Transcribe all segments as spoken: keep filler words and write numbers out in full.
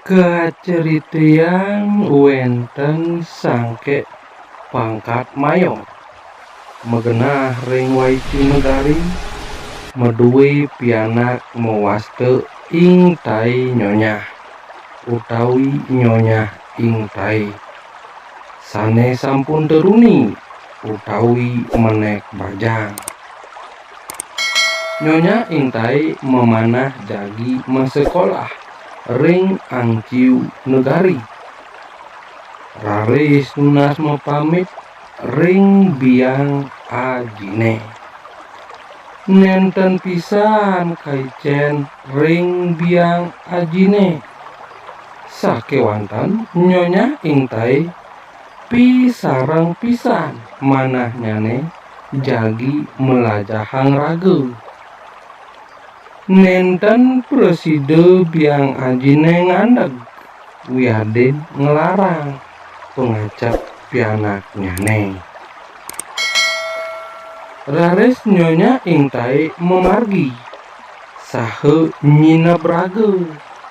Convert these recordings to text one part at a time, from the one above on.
Kacaritayang wénten sangké pangkat mayor. Magenah ring Waicu Negari, madué pianak mawasta Ing Tai Nyonyah, utawi Nyonyah Ing Tai. Sané sampun teruni, utawi menék bajang. Nyonyah Ing Tai mamanah jagi masekolah ring Angciu Negari. Raris nunas mapamit ring biang ajiné. Nénten pisan kaicén ring biang ajiné. Sakéwanten Nyonyah Ing Tai pisareng pisan manahnyané jagi mlajahang raga. Nénten prasida biang ajiné ngandeg wiadin nglarang pangacep pianaknyané. Raris Nyonyah Ing Tai mamargi saha nyineb raga,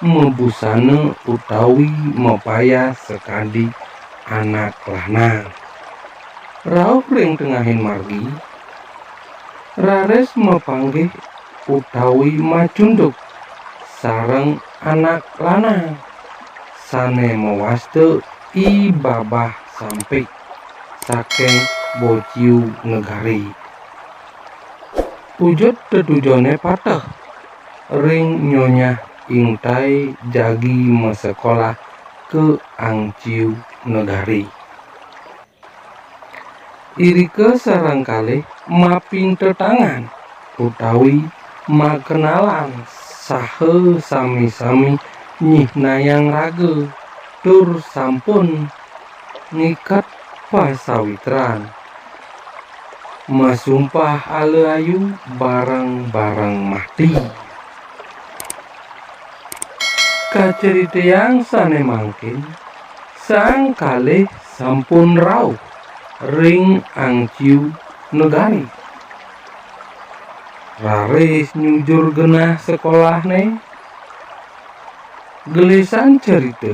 mabusana utawi mapayas sakadi anak lanang. Rauh ring tengahing margi, raris mapanggih utawi macunduk sareng anak lanang sané mawasta I Babah Sampik saking Bociu Negari. Wujud tetujoné pateh ring Nyonyah Ing Tai jagi masekolah ka Angciu Negari. Irika sareng kalih mapintetangan utawi makenalan saha sami-sami nyihnayang raga tur sampun ngiket pasawitran. Masumpah ala ayu bareng-bareng mati. Kacaritayang sané mangkin, sang kalih sampun rauh ring Angciu Negari. Raris nyujur genah sekolahné, gelisan carita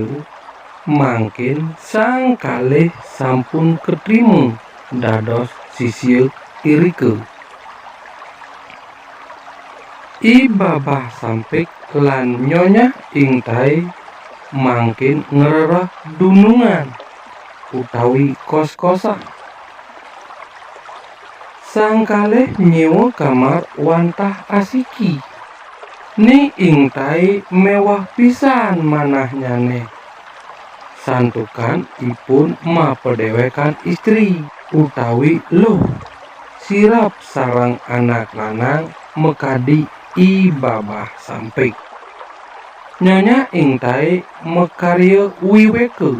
mangkin sang kalih sampun katrima dados sisia irika. I Babah Sampik lan Nyonyah Ing Tai mangkin ngrereh dunungan utawi kos-kosan. Sang kalih nyéwa kamar wantah asiki. Ni Ing Tai méweh pisan manahnyané. Santukan ipun mapadéwékan istri utawi luh, sirep sareng anak lanang makadi I Babah Sampik. Nyonyah Ing Tai makarya wiwéka,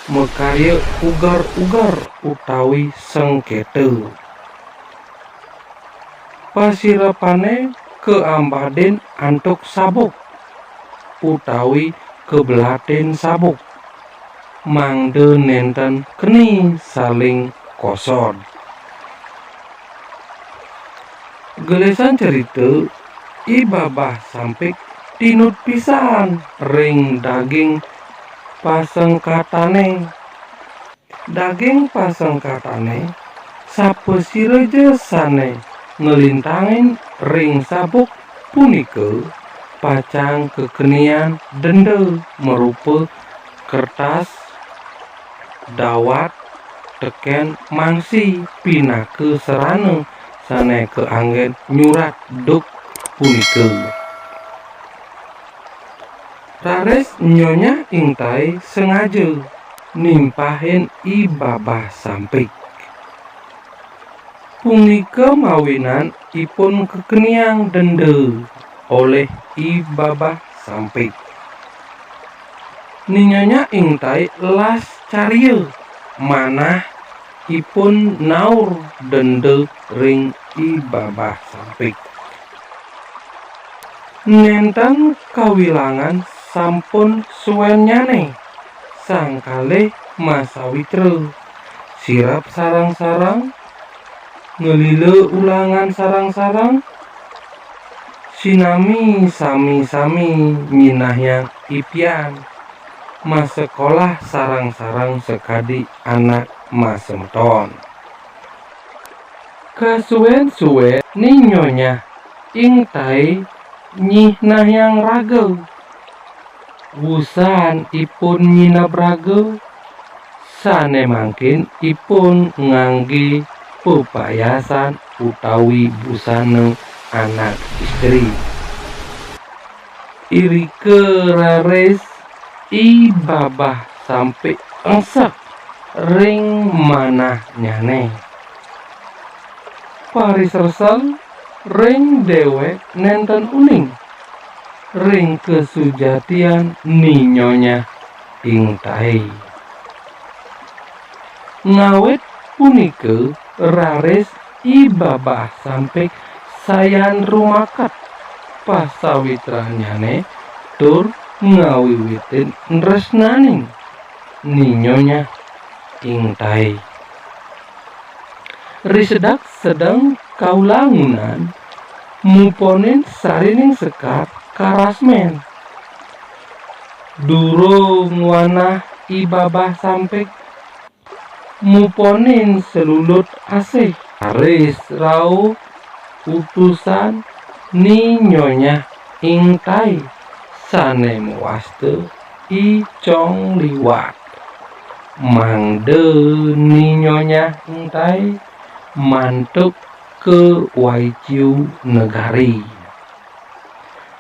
makarya uger-uger utawi sengkéta. Pasirepané kaambadin antuk sabuk utawi kabelatin sabuk, mangda nénten keni saling kosod. Gelisan carita, I Babah Sampik tinut pisan ring daging pasengkatané. Daging pasengkatané, sapasira ja sané nglintangin ring sabuk punika pacang kakenian denda marupa kertas, dawat, tekén, mangsi pinaka sarana sané kaanggén nyurat duk punika. Raris Nyonyah Ing Tai sengaja nimpahin I Babah Sampik. Punika mawinan ipun kakeniang denda olih I Babah Sampik. Ni Nyonyah Ing Tai las carya manah ipun naur denda ring I Babah Sampik. Nénten kawilangan sampun suénnyané, sang kalih masawitra, sirep sareng-sareng, nglila ulangan sareng-sareng, Sinami sami-sami nyinahyang ipian masekolah sareng-sareng sakadi anak masemeton. Kasuén-suén Ni Nyonyah Ingtai nyinahyang raga. Wusan ipun nyineb raga, sané mangkin ipun nganggé pepayasan utawi busana anak istri. Irika raris I Babah Sampik engsek ring manahnyané. Parisresel ring déwék nénten uning ring kasujatian Ni Nyonyah Ingtai. Ngawit punika raris I Babah Sampik sayan rumaket pasawitrannyané tur ngawiwitin nresnanin Ni Nyonyah Ingtai. Risedak sedeng kaulangunan muponin sarining sekar karasmén. Durung wanah I Babah Sampik muponin salulut asih. Raris rauh utusan Ni Nyonyah Ingtai sané mawasta I Cong Liwat, mangda Ni Nyonyah Ingtai mantuk ka Waiciu Negari.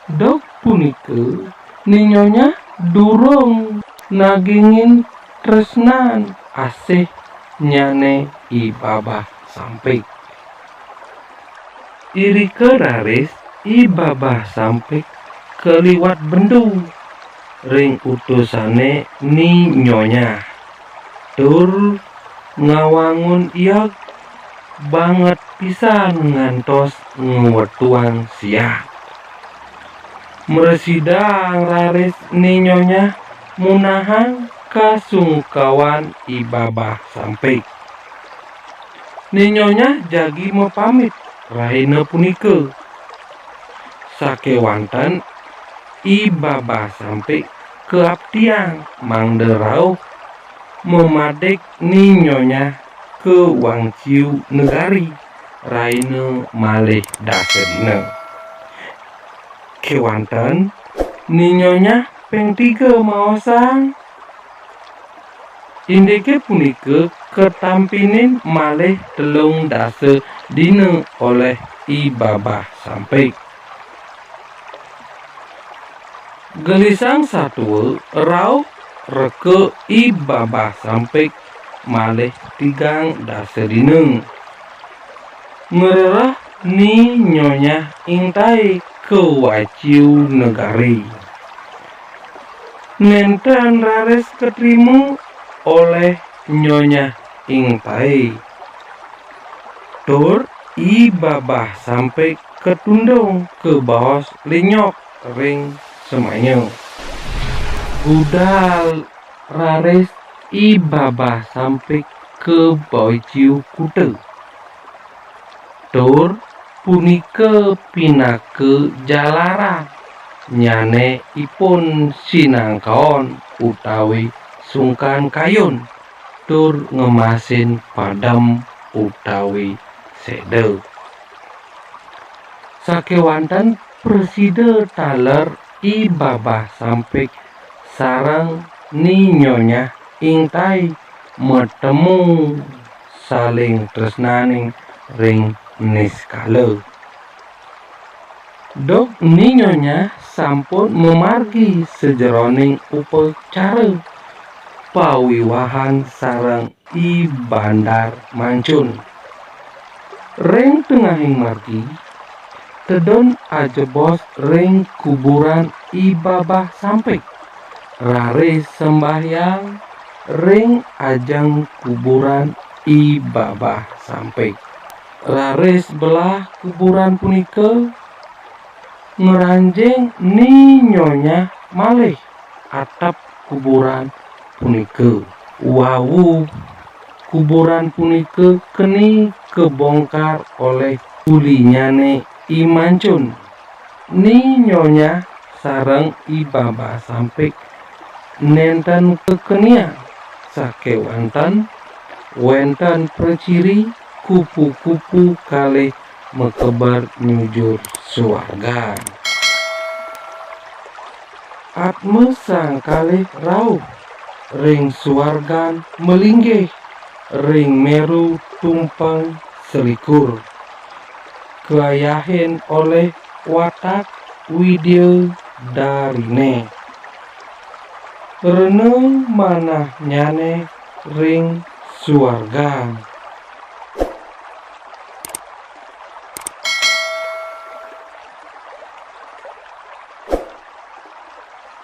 Duk punika Ni Nyonyah durung nagingin tresnan asihnyané I Babah Sampik. Irika raris I Babah Sampik kaliwat bendu ring utusané Ni Nyonyah, tur ngawangun ieg banget pisan ngantos ngwetuang siat. Mrasidang raris Ni Nyonyah munahang kasungkawan I Babah Sampik. Ni Nyonyah jagi mapamit rahina punika. Sakéwanten I Babah Sampik kaaptiang mangda rauh mamadik Ni Nyonyah ka Waiciu Negari rahina malih dasa dina. Kéwanten Ni Nyonyah ping tiga maosang, indiké punika katampinin malih telung dasa dina olih I Babah Sampik. Gelisang satua rauh reka I Babah Sampik malih tigang dasa dina. Ngrereh Ni Nyonyah Ingtai ka Waiciu Negari. Nénten raris katrima olih Nyonyah Ingtai. Tur I Babah Sampik katundung kabaos linyok ring semaya. Budal raris I Babah Sampik ka Waiciu Kuta. Tur punika pinaka jalarannyané ipun sinangkaon utawi sungkan kayun tur ngemasin padem utawi séda. Sakéwanten prasida taler I Babah Sampik sareng Ni Nyonyah Ingtai matemu saling tresnaning ring niskala. Duk Ni Nyonyah sampun mamargi sajeroning upacara pawiwahan sareng I Bandar Mancun. Ring tengahing margi, tedun ajebos ring kuburan I Babah Sampik, raris sembahyang ring ajeng kuburan I Babah Sampik. Raris belah kuburan punika ngranjing Ni Nyonyah malih atep kuburan punika. Wau kuburan punika keni kabongkar olih ulinyané I Mancun. Ni Nyonya sareng I Baba Sampik nénten kekenia sakéwanten wénten praciri kupu-kupu kalih makeber nyujur suargan. Atma sang kalih rauh ring suargan malinggih ring méru tumpeng selikur, kayahin olih watak widyadariné. Rena manahnyané ring suargan.